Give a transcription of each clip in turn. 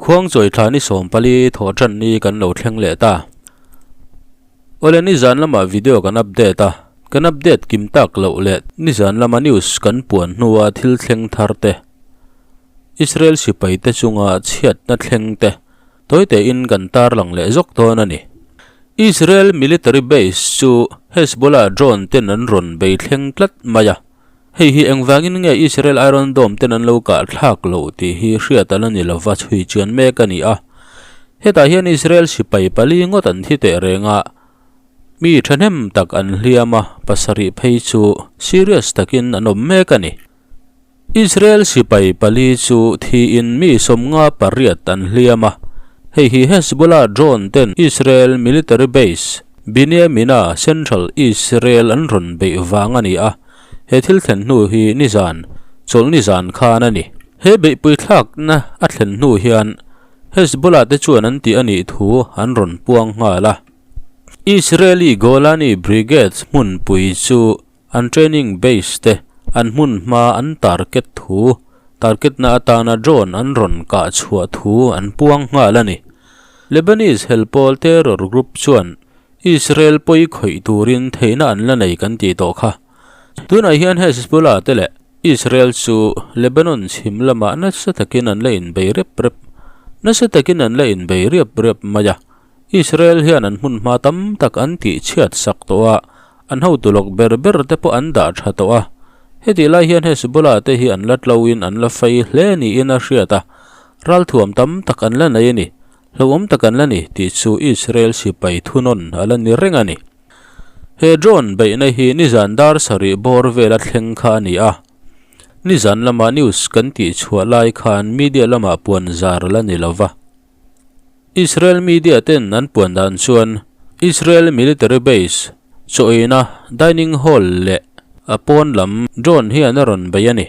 Khuangchawi thla ni 14 thawh tan ni kan lo thleng leh ta. Awle nizan lama video kan update a, kan update kim tak loh leh nizan lama news kan puan hnua thil thleng thar te, Israel sipai te chunga chhiatna thleng te tawite in kan tarlang leh zawk dawn a ni. Israel military base chu Hezbollah drone ten an rawn bei thleng tlat mai a. Hei hi engvangin nge Israel Iron Dome ten an lo kah thlak loh tih hi hriat a la ni lova chhui chian mek a ni a. Hetah hian Israel sipai pali ngawt an thi teh reng a, mi thahnem tak an hliam a, pasarih phei chu serious takin an awm mek a ni. Israel sipai pali chu thiin mi 58 an hliam a, hei hi Hezbollah drone ten Israel military base Binyamina Central Israel an rawn beih vang a ni a. He thil thlen hnu hi nizan, chawlhni zan khan a ni. He beihpui thlakna a thlen hnu hian Hezbollah te chuan an tih a nih thu an rawn puang nghal a. Israeli Golani Brigades hmunpui chu an training base te an hmun hma an target thu, target na atana drone an rawn kah chhuah thu an puang nghal a ni. Lebanese helpawl terror group chuan Israel pawi khawih turin theihna an la nei kan tih tawh kha. Tunah hian Hezbollah te leh Israel chu Lebanon chhim lamah nasa takin an la inbei rep rep nasa takin an la inbei riap riap mai a. Israel hian an hmun hma tam tak an tih chhiat sak tawh a, an hotu lawk ber ber te pawh an dah tha tawh a. Hetih lai hian Hezbollah te hi an la tloin an la fei hle niin a hriat a, ralthuam tam tak an la nei a ni. Hlauhawm tak an la ni tih chu Israel sipai thunawn a la ni reng a ni. He drone beihna hi nizan dar sarih bawr vela thleng kha a ni a. Nizan lama news kan tih chhuah lai khan media lamah puan zar a la ni lo va. Israel media ten an puan dan chuan Israel military base chawina dining hall leh a pawn lam drone hian a rawn bei a ni.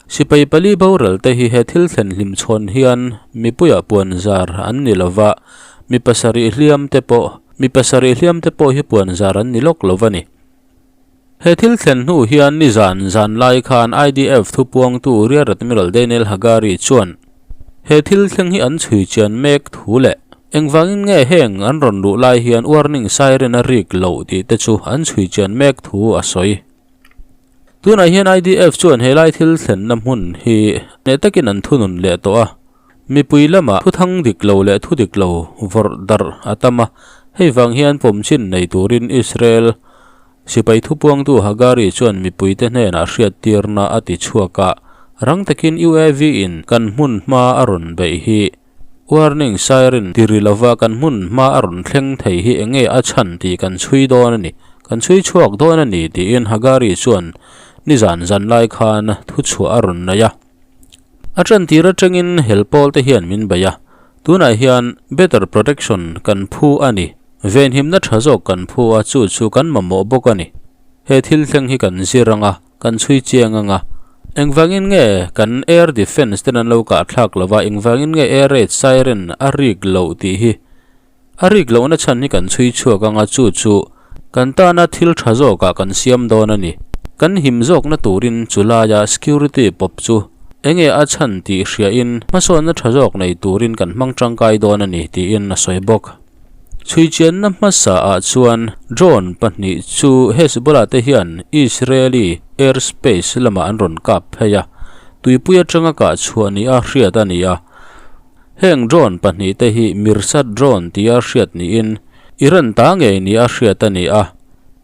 Sipai pali boral te hi he thil thlen hlim chhawn hian mipuiah puan zar an ni lova, mi pasarih hliam te pawh mi pasarih hliam te pawh hi puan zar an ni lawk lo a ni. He thil thlen hnu hian nizan zan lai khan IDF thupuangtu Rear Admiral Daniel Hagari chuan he thil thleng hi an chhui chian mek thu leh engvangin nge heng an rawn luh lai hian warning siren a rik loh tih te chu an chhui chian mek thu a sawi. Tunah hian IDF chuan helai thil thlenna hmun hi hneh takin an thunun leh tawh a, mipui lamah thuthang dik lo leh thu dik lo vawrh darh a tam a, hei vang hian pawmchin nei turin Israel sipai thupuangtu Hagari chuan mipuite hnenah hriattirna a ti chhuak a, rang takin UAV in kan hmun hma a rawn beih hi warning siren ti ri lova kan hmun hma a rawn thleng thei hi eng nge a chhan tih kan chhui dawn a ni, kan chhui chhuak dawn a ni tiin Hagari chuan nizan zan lai khan thu chhuah a rawn nei a. A tan tir atangin hel pawl te hian min bei a, tunah hian better protection kan phu a ni, venhimna tha zawk kan phu a chu chu kan mamawh bawk a ni. He thil thleng hi kan zir ang a. Kan chhui chiang ang a, engvangin nge kan air defence ten an lo kah thlak lova, engvangin nge air raid siren a rik loh tih hi a rik lohna chhan hi kan chhui chhuak ang a, chu chu kan tana thil tha zawkah kan siam dawn a ni. Kan him zawkna turin chu laia security pawp chu enge a chhan tih hriain hmasawnna tha zawk nei turin kan hmang tangkai dawn a ni tiin a sawi bawk. Chhuichianna hmasa ah chuan drone pahnih chu Hezbollah te hian Israeli airspace lamah an rawn kap phei a, tuipui atanga kah chhuah ni a hriat a ni a. Heng drone pahnih te hi Mirsad drone tia hriat niin Iran ta ngei ni a hriat a ni a,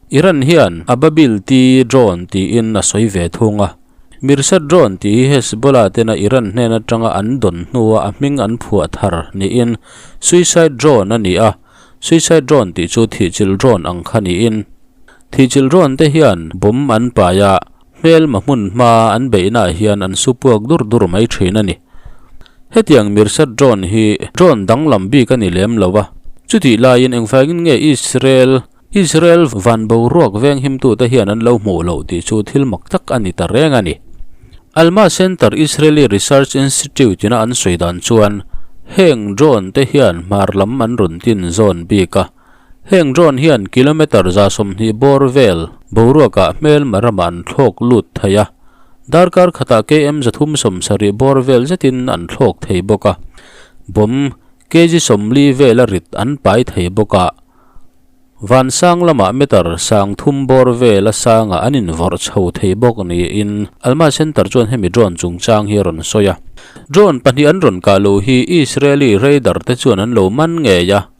Iran hian Ababil T drone tiin a sawi ve thung a. Mirsad drone tih hi Hezbollah tena Iran hnen atanga an dawn hnua a hming an phuah thar niin suicide drone a ni a, suicide drone tih chu thihchilh drone ang kha niin thihchilh drone te hian bomb an pai a, hmelma hmun hma an beihnaah hian an su puak dur dur mai thin a ni. Hetiang Mirsad drone hi drone danglam bik a ni lem lo a, chutih laiin engvangin nge Israel Israel van boruak veng himtute hian an lo hmuh loh tih chu thil mak tak a ni ta reng a ni. Alma Center Israeli Research Institute ina an sawi dan chuan heng drone te hian hmar lam an rawn tin zawn bik a. Heng drone hian kilometre 120 bawr vel boruakah hmelma ramah an thlawk lut thei a, darkar khatah KM 370 bawr vel zetin an thlawk thei bawk a, bomb kg 40 vela rit an pai thei bawk a, vansang lamah meter 3000 bawr vela sangah an invawrh chho thei bawk niin Alma Center chuan hemi drone chungchang hi a rawn sawi a. Drone pahnih an rawn kah lo hi Israeli radar te chuan an lo man ngei a.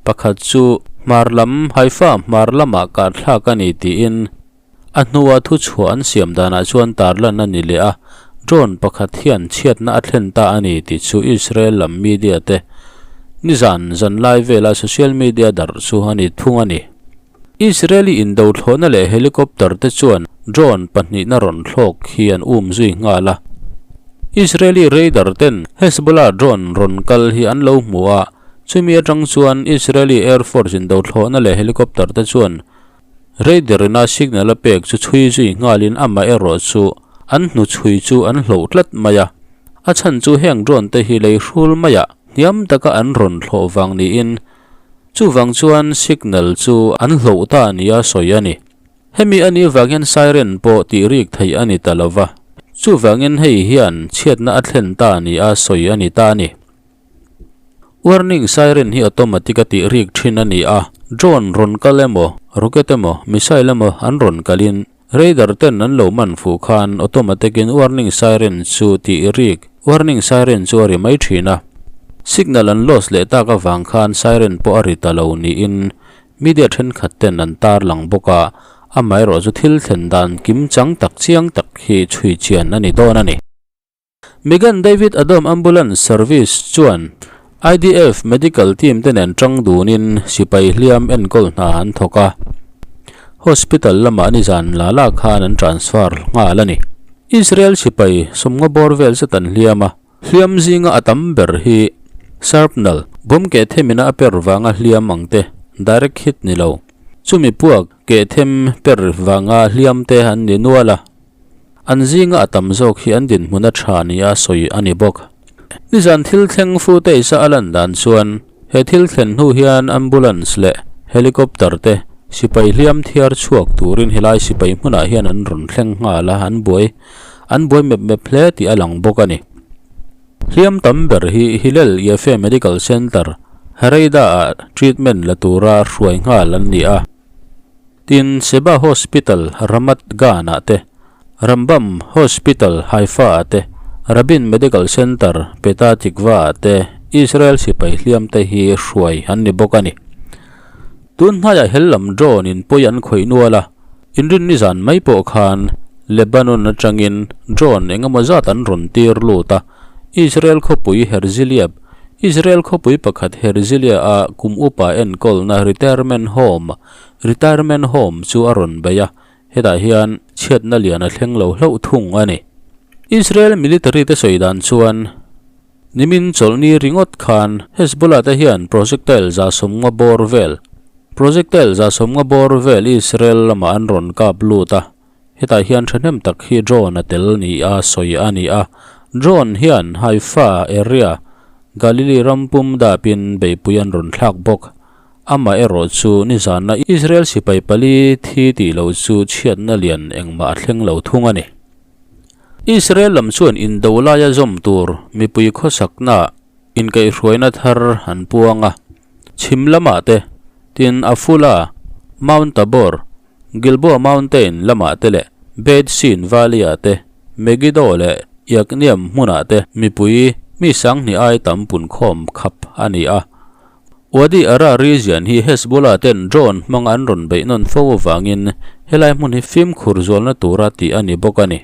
Pakhat chu hmar lam Haifa hmar lamah kah thlak a ni tiin a hnua thuchhuah an siam danah chuan tarlan a ni leh a, drone pakhat hian chhiatna a thlen ta a ni tih chu Israel lam media te nizan zanlai vela social media darh chu a ni thung a ni. Israeli indothlawhna leh helicopter te chuan drone pahnihna rawn thlawk hi an um zui nghal a. Israeli radar ten Hezbollah drone rawn kal hi an lo hmu a, chumi atang chuan Israeli Air Force indothlawhna leh helicopter te chuan radar ina signal a pek chu chhui zui nghalin amah erawh chu an hnu chhui chu an hloh tlat mai a. A chhan chu heng drone te hi lei hrul maiah hniam taka an rawn thlawh vang niin Chuvang chuan signal chu an hloh ta nia sawi a ni. Hemi a nih vang hian siren pawh tih rik theih a ni ta lo va, chuvangin hei hian chhiatna a thlen ta nia sawi a ni ta a ni. Warning siren hi automatic a tih rik thin a ni a, drone rawn kal emaw, rocket emaw, missile emaw an rawn kalin Radar ten an lo man fuh khan automatic in warning siren chu tih rik, warning siren chu a ri mai thin a. Signal an lost leh tak avang khan siren pawh a ri ta lo niin media thenkhat ten an tar lang bawk a, amaherawh chu thil thlen dan kim chang tak chiang tak hi chhui chian a ni dawn a ni. Megan David Adom Ambulance Service chuan IDF medical team te nen tang dunin sipai hliam enkawl hna an thawk a, hospital lamah nizan la la khan an transfer nghal a ni. Israel sipai sawmngaw bawr vel zet an hliam a, hliam zinga a tam ber hi shrapnel, bomb keh themina a per vanga hliam ang te, direct hit ni lo, chumi puak keh them per vanga hliam te an ni nual a. An zinga a tam zawk hi an dinhmun a tha nia sawi a ni bawk. Nizan thil thleng footage a a lan dan chuan he thil thlen hnu hian ambulance leh helicopter te sipai hliam thiar chhuak turin helai sipai hmunah hian an rawn thleng nghal a, an buai an buai mep mep hle tih a lang bawk a ni. Hliam tam ber hi Hillel Yaffe Medical Center, Hareida ah treatment la tura hruai nghal an ni a. Tin, Sheba Hospital, Ramat Gan-ah te, Rambam Hospital, Haifa-ah te, Rabin Medical Center, Petah Tikva-ah te Israel sipai hliam te hi hruai an ni bawk a ni. Tun hnaiah hel lam drone in pawi an khawih nual a, inrinni zan mai pawh khan Lebanon atangin drone eng emaw zat an rawn tir lut a, Israel khawpui Herzliya Israel khawpui pakhat Herzliya-a kum upa enkawlna retirement home Retirement Home chu a rawn bei a, hetah hian chhiatna lian a thleng lo hlauh thung a ni. Israel military te sawi dan chuan nimin chawlhni ringawt khan Hezbollah te hian projectile 150 bawr vel projectile 150 bawr vel Israel lamah an rawn kap lut a, Hetah hian thahnem tak hi drone a tel nia sawi a ni a, drone hian Haifa area, Galilee ram pum dapin beihpui an rawn thlak bawk. Amaherawh chu nizana Israel sipai pali thi tih loh chu chhiatna lian engmah a thleng lo thung a ni. Israel lam chuan indo laia zawm tur mipui khawsakna inkaihhruaina thar an puang a, chhim lamah te, tin Afula, Mount Tabor, Gilboa Mountain lamah te leh Beit Shean Valley-ah te, Megiddo leh Yokneam hmunah te mipui mi 2000 ai tam punkhawm khap a ni a. Wadi Ara region hi Hezbollah ten drone hmanga an rawn beih nawn fo avangin helai hmun hi fimkhur zualna tura tih a ni bawk a ni.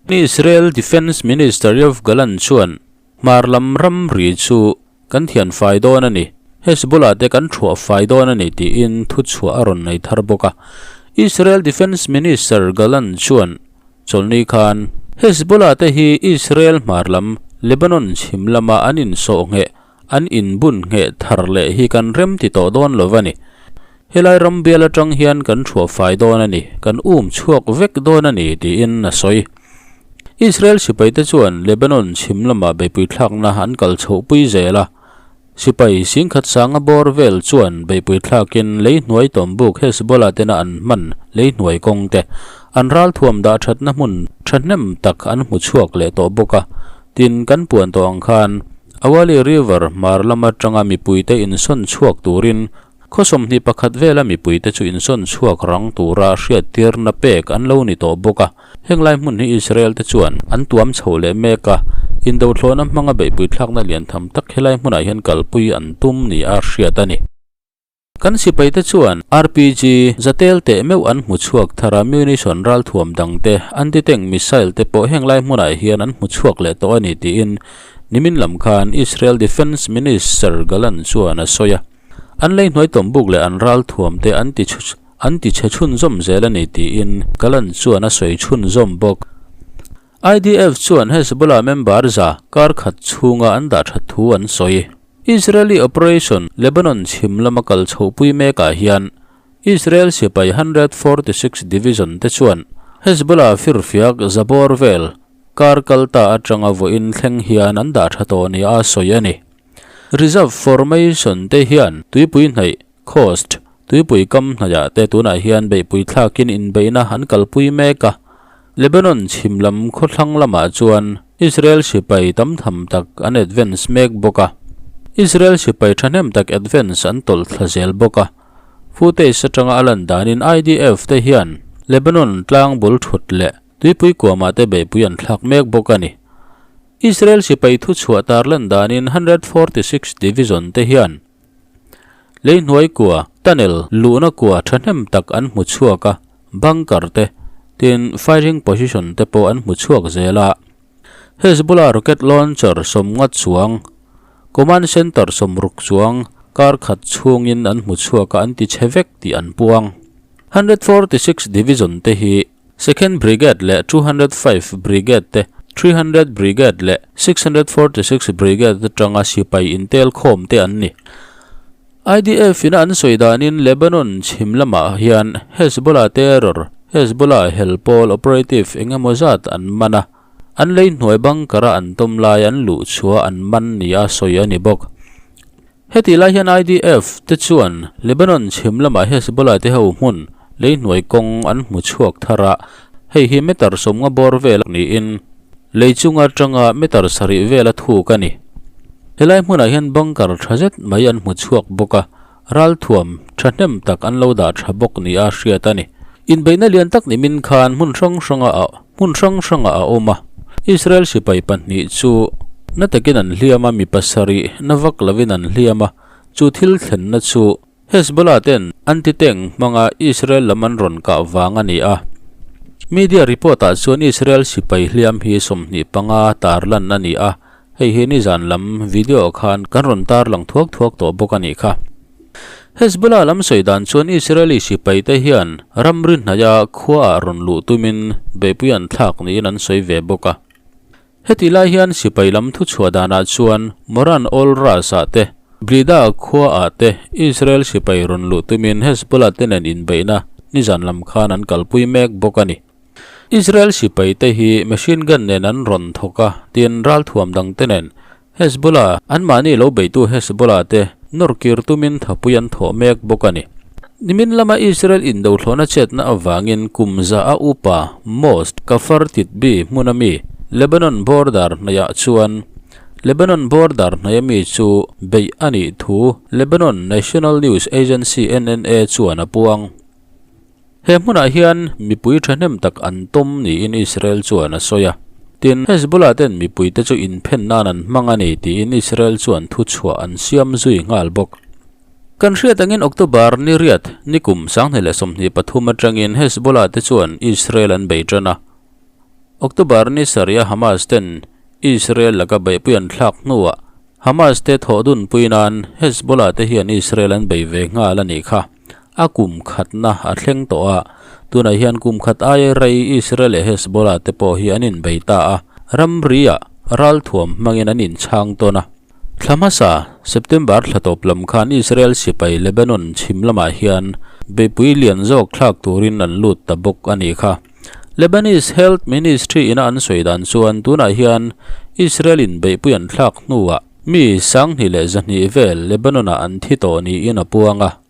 Israel Defence Minister Yoav Gallant chuan hmar lam ramri chu Kan thian fai dawn a ni. Hezbollah te kan thuah fai dawn a ni tiin thuchhuah a rawn nei thar bawk a. Israel Defence Minister Gallant chuan chawlhni khan Hezbollah te hi Israel hmar lam Lebanon chhim lama an insawh ngheh, an inbun ngheh thar leh hi kan rem ti tawh dawn lo a ni. Helai ram bial atang hian kan thuah fai dawn a ni, kan um chhuak vek dawn a ni tiin a sawi. Israel sipaite chuan Lebanon chhim lamah beihpui thlakna an kal chhohpui zel a. Sipai singkhat sanga bawr vel chuan beihpui thlakin lei hnuai tawmbuk Hezbollah tena an hman lei hnuai kawng te, an ralthuam dah thatna hmun thahnem tak an hmu chhuak leh tawh bawk a. Tin, kan puan tawh ang khan Awali River hmar lam atanga mipuite insawn chhuak turin Khaw 21 vela mipuite chu insawn chhuak rang tura hriattirna pek an lo ni tawh bawk a. Heng lai hmun hi Israel te chuan an tuam chho leh mek a, indothlawhna hmanga beihpui thlakna lian tham tak helai hmunah hian kalpui an tum ni a hriat a ni. Kan sipaite chuan RPG zatel teh meuh an hmu chhuak thar a, munition ralthuam dang te, anti-tank missile te pawh heng lai hmunah hian an hmu chhuak leh tawh a ni tiin nimin lam khan Israel Defence Minister Gallant chuan a sawi a. An lei hnuai tawmbuk leh an ral thuam te an ti an ti chhe chhunzawm zel a ni tiin Gallant chuan a sawi chhunzawm bawk. IDF chuan Hezbollah member za kar khat chhunga an dah that thu an sawi. Israeli operation Lebanon chhim lama kal chhohpui mekah hian Israel sipai 146 Division te chuan Hezbollah firfiak za bawr vel kar kal ta atanga vawiin thleng hian an dah tha tawh nia a sawi a ni. Reserve formation te hian tuipui hnaih, coast, tuipui kam hnaihah te tunah hian beihpui thlakin inbeihna an kalpui mek a. Lebanon chhim lam khawthlang lamah chuan Israel sipai tam tham tak an advance mek bawk a. Israel sipai thahnem tak advance an tawlh thla zel bawk a. Footage atanga a lan danin IDF te hian Lebanon tlang bul thut leh tuipui kuamah te beihpui an thlak mek bawk a ni. Israel sipai thuchhuah tarlan danin 146 Division te hian lei hnuai kua, tunnel, luhna kua thahnem tak an hmu chhuak a, bunker te, tin firing position te pawh an hmu chhuak zel a. Hezbollah rocket launcher sawmnga chuang, command center sawmruk chuang kar khat chhungin an hmu chhuak a an ti chhe vek tih an puang. 146 Division te hi Second Brigade leh 205 Brigade te, 300 Brigade leh 646 Brigade atanga sipai intel khawm te an ni. IDF in a an sawi danin Lebanon chhim lamah hian Hezbollah terror, Hezbollah hel pawl operative eng emaw zat an man a, an lei hnuai bunker a an tawm lai an luh chhuah an man nia sawi a ni bawk. Hetih lai hian IDF te chuan Lebanon chhim lamah Hezbollah te ho hmun lei hnuai kawng an hmu chhuak thar a, hei hi meter 50 bawr vel niin lei chunga atanga meter 7 vela thuk a ni. Helai hmunah hian bunker tha zet mai an hmu chhuak bawk a, ralthuam thahnem tak an lo dah tha bawk nia hriat a ni. Inbeihna lian tak nimin khan hmun hrang hranga a hmun hrang hranga a awm a. Israel sipai pahnih chu na takin an hliam a, mi pasarih na vak lovin an hliam a. Chu thil thlenna chu Hezbollah ten anti-tank hmanga Israel lam an rawn kah vang a ni a. Media report ah chuan Israel sipai hliam hi 25 tarlan a ni a, Hei hi nizan lam video khan kan rawn tarlang thuak thuak tawh bawk a nih kha. Hezbollah lam sawi dan chuan Israeli sipaite hian ramri hnaia khuaah rawn luh tumin beihpui an thlak niin an sawi ve bawk a. Heti lai hian sipai lam thuchhuah danah chuan Moran Ol Ras-ah te, Blida khuaah te Israel sipai rawn luh tumin Hezbollah te nen inbeihna nizan lam khan an kalpui mek bawk a ni. Israel sipaite hi machine gun nen an rawn thawk a, tin ralthuam dangte nen Hezbollah, anmahni lo beitu Hezbollah te nawr kir tumin thapui an thawh mek bawk a ni. Nimin lama Israel indothlawhna chetna avangin kum za a upa Mosque Kafar Titbi hmuna mi Lebanon border hnaihah chuan Lebanon border hnaih ami chu beih a nih thu Lebanon National News Agency NNA chuan a puang. He hmunah hian mipui thahnem tak an tawm niin Israel chuan a sawi a. Tin, Hezbollah ten mipuite chu inphen nan an hmang a ni tiin Israel chuan thuchhuah an siam zui nghal bawk. Kan hriat angin October ni riat ni kum 2023 atangin Hezbollah te chuan Israel an bei tan a. October ni sarih a Hamas ten Israel laka beihpui an thlak hnuah Hamas te thawh dunpui nan Hezbollah te hian Israel an bei ve nghal a nih kha. A kum khatna a thleng tawh a, tunah hian kum khat aia rei Israel leh Hezbollah te pawh hi an inbei ta a, ramri-ah ralthuam hmangin an inchhang tawn a. Thla hmasa, September thla tawp lam khan Israel sipai Lebanon chhim lamah hian beihpui lian zawk thlak turin an lut ta bawk a nih kha. Lebanese Health Ministry ina an sawi dan chuan tunah hian Israel-in beihpui an thlak hnuah. Mi 2100 vel Lebanon-ah an thi tawh niin a puang a.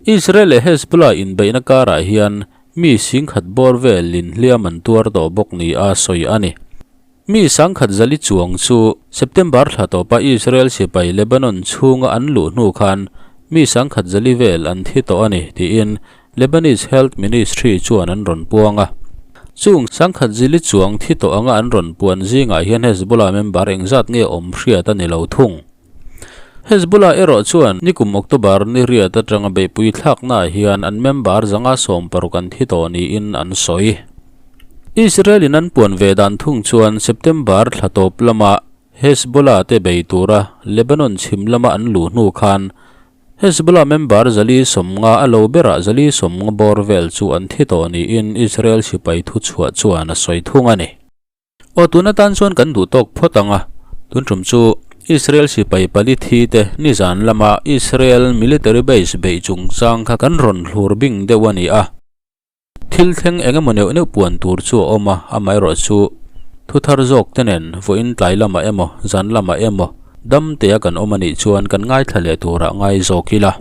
Israel leh Hezbollah inbeihna karah hian mi 10,000 bawr velin hliam an tuar tawh bawk nia sawi a ni. Mi 10,400 chuang chu September thla tawpa Israel sipai Lebanon chhunga an luh hnu khan mi 1400 vel an thi tawh a ni tiin Lebanese Health Ministry chuan an rawn puang a. Chung 1400 chuang thi tawh anga an rawn puan zingah hian Hezbollah member engzat nge awm hriat a ni lo thung. Hezbollah erawh chuan nikum October ni riat atanga beihpui thlaknaah hian an member 160 an thi tawh niin an sawi. Israel-in an puan ve dan thung chuan September thla tawp lama Hezbollah te bei tura Lebanon chhim lama an luh hnu khan Hezbollah member 450 a lo berah 450 bawr vel chu an thi tawh niin Israel sipai thuchhuah chuan a sawi thung a ni. Aw tun atan chuan kan duh tawk phawt ang a, tun tum chu Israel sipai pali thi te nizan lama Israel military base beih chungchang kha kan rawn hlur bing deuh a ni a. Thil thleng eng emaw neuh neuh puan tur chu a awm a, amaherawh chu thu thar zawk te nen vawiin tlai lamah emaw zan lamah emaw Dam tea kan awm a nih chuan kan ngaithla leh turah ngai zawk ila.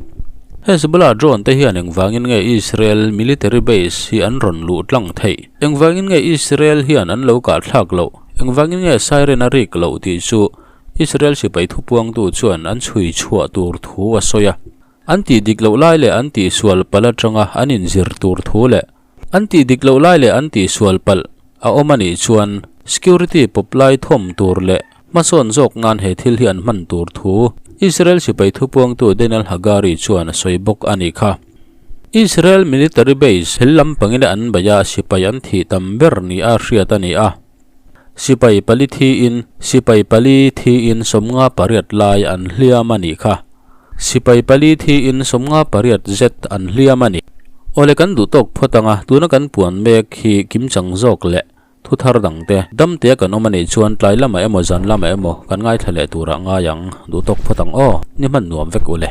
Hezbollah drone te hian engvangin nge Israel military base hi an rawn luh tlang theih? Engvangin nge Israel hian an lo kah thlak loh? Engvangin nge siren a rik loh tih chu Israel sipai thupuangtu chuan an chhui chhuah tur thu a sawi a. An tih dik loh lai leh an tih sual palh atanga an inzir tur thu leh An tih dik loh lai leh an tih sual palh a awm a nih chuan security pawp lai thawm tur leh hmasawn zawk nan he thil hi an hman tur thu Israel sipai thupuangtu Daniel Hagari chuan a sawi bawk a nih kha. Israel military base hel lampangin an beih a sipai an thih tam ber ni a hriat a ni a. Sipai pali thiin sipai pali thiin 58 lai an hliam a nih kha. Sipai pali thiin 58 zet an hliam a ni. Awle kan duh tawk phawt ang a, tuna kan puan mek hi kimchang zawk leh thu thar dang te, dam tea kan awm a nih chuan tlai lamah emaw zan lamah emaw kan ngaithla leh turah ngai ang, duh tawk phawt ang aw, ni hman nuam vek u le.